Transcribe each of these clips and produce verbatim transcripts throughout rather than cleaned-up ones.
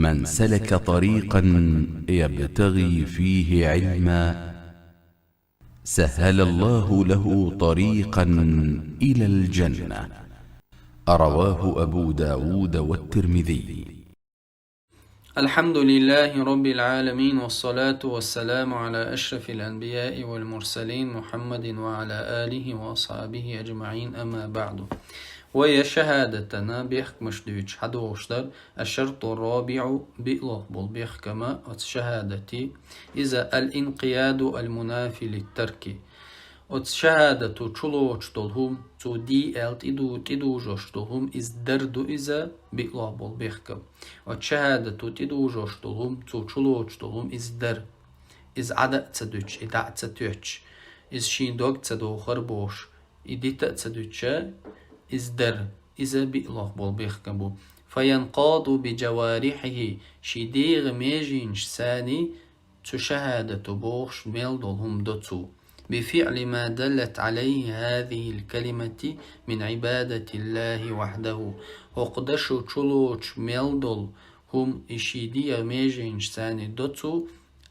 من سلك طريقا يبتغي فيه علما سهل الله له طريقا إلى الجنة. رواه أبو داود والترمذي. الحمد لله رب العالمين، والصلاة والسلام على أشرف الأنبياء والمرسلين محمد وعلى آله وأصحابه أجمعين، أما بعد. Вай шахӀадатана бехкамаш дуьйцуш хьадохуш дар, الشرط الرابع, биълагӀа болу бехкам оцу шахӀадатан, иза الانقياد المنافي للترك. Оцу шахӀадато чулоцуш долу хӀума, цо де аьлла тӀеду-, тӀедужош долу хӀума, иза дар ду иза, биълагӀа болу бехкам. Оцу шахӀадато тӀедужош долу хӀума, цо чулоцуш долу хӀума, иза дар. Иза Ӏад а ца дуьтуш, и дӀа а ца тоьттуш, иза шен дог ца дохура бохуш, и дита а ца дуьтуш, иза дар, иза биълагӀа болу бехкам бу. فينقاد بجوارحه, шен дегӀан меженашца цу шахӀадато бохуш мел долу хӀума до цо. بفعل ما دلت عليه هذه الكلمة من عبادة الله وحده. ХӀокху дашо чулоцуш мел долу хӀума и шен дегӀан меженашца до цо,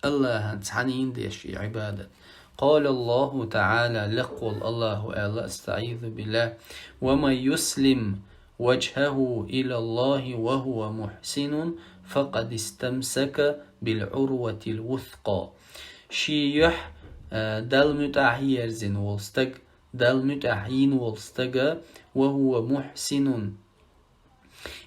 АллахӀан цхьанна деш и Ӏибадат. قال الله تعالى, лекха волу АллахӀа аьлла, أستعيذ بالله: ومن يسلم وجهه إلى الله وهو محسن فقد استمسك بالعروة الوثقى. Шен юьхь, а, Далла муьтӀахь ерзина волу стаг, Далла муьтӀахь йина волу стаг, وهو محسن,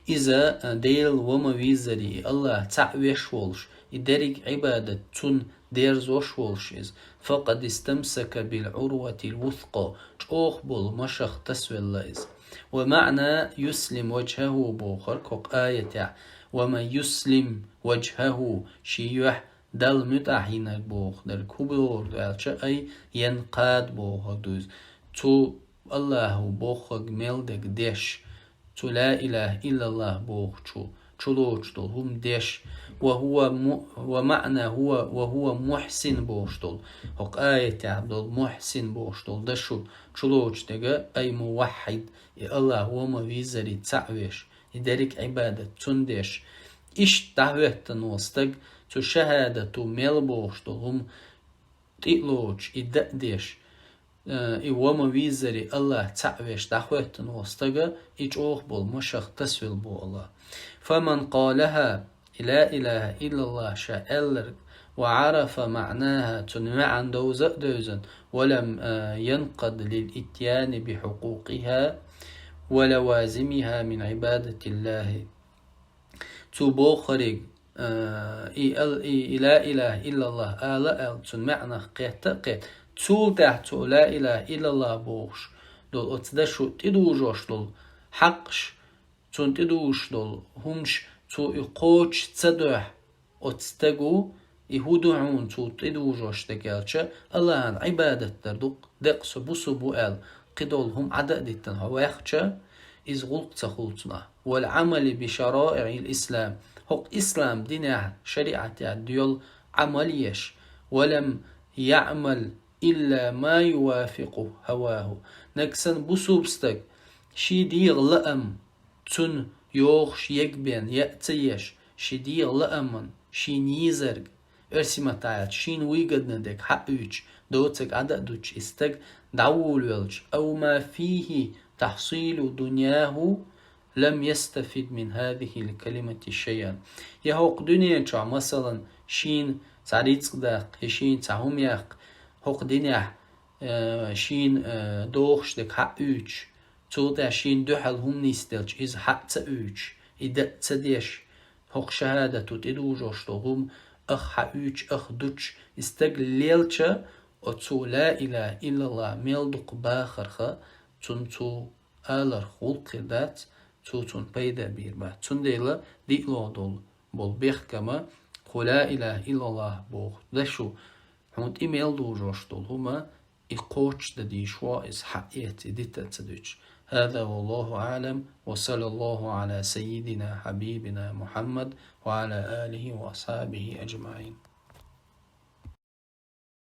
иза, а, Делан ва ма веззара, и АллахӀ цхьаъ веш волуш, и дерриг Ӏибадат цунна дерзош волуш иза, فقد استمسك بالعروة الوثقى, чӀогӀа болу машах тасавелла иза. ومعنى يسلم وجهه бохург хӀокху аятехь, ومن يسلم وجهه, шен юьхь Далла муьтӀахь йинарг боху дерг хӀун бохург ду аьлча, أي ينقاد бохург ду иза. Цу АллахӀа бохург мел дерг деш, цу لا إله إلا الله бохучу чулоцуш долу хӀума деш, وهو م-, ومعنى هو وهو محسن бохуш долу, хӀокху аятехь долу мухьсин бохуш долу дашо чулоцуш дерг, أي موحد, и АллахӀ ва ма веззара цхьаъ веш, и дерриг Ӏибадат цунна деш. Иштта дӀахӀоьттина волу стаг цу шахӀадато мел бохуш долу хӀума тӀе а лоцуш, и дан а деш, э, и ва ма веззара АллахӀ цхьаъ веш дӀахӀоьттина волу стаг, и чӀогӀа болу машах тасавелла боху АллахӀа. فمن قالها, и لا إله إلا الله ша аьлларг, وعرف معناها, цуьнан маьӀна довза а девзина, ولم, э, ينقد للإتيان بحقوقها ولوازمها من عبادة الله. Цо бохург, а, и ал-, и, и لا إله إلا الله ала а аьлла, цуьнан маьӀнах кхетта а кхетта, цул тӀаьхьа цо لا إله إلا الله бохуш долу оцу дашо тӀедужош долу хьакъаш, цунна тӀедужуш долу хӀуманаш цо и кхочуш ца дохь, оцу стаго, и хӀун ду хьуна цо тӀедужош дерг аьлча, АллахӀан Ӏибадат дар ду-кх, декъ со бусулба ву аьлла, кхидолу хӀума Ӏад а диттина хьо ваьхча, иза гӀуллакх ца хуьлу цунах. والعمل بشرائع الإسلام, хӀокху ислам динехь, шариӀатехь доьлла Ӏамал еш, ولم يعمل إلا ما يوافق هواه. Нагахь санна бусулба стаг шен дегӀан лаам, цунна йогӀуш ерг бен яа ца еш, шен дегӀан лааман, шена езарг, оьрсийн маттахь аьлча, шена выгодно дерг хьаоьцуш, доцург Ӏад а дуттуш, и стаг дӀаволавелча, أو ما فيه تحصيل دنياه لم يستفد من هذه الكلمة شيئا. Я хӀокху дуьнен чохь, масалан, шена цхьа рицкъ даккха, я шена цхьа хӀума яккха, хӀокху динехь, э, шена, э, догӀуш дерг хьаоьцуш, цул тӀаьхьа шена дуьхьал хӀума нисделча, иза хьа а ца оьцуш, и дан а ца деш, хӀокху шахӀадато тӀедужош долу хӀума ах хьаоьцуш, ах дуттуш, и стаг лелча, оцу لا إله إلا الله мел дукха бахарх, цунна цо аларх гӀуллакх хир дац, цо цунна пайда бийр бац. Цундела диълагӀа долу болу бехкам, кху لا إله إلا الله боху дашо, хьуна тӀе мел дужош долу хӀума, и кхочушдан дийшо, иза хьаэца, и дита а ца дуьтуш. هذا والله أعلم، وصلى الله على سيدنا حبيبنا محمد وعلى آله وأصحابه أجمعين.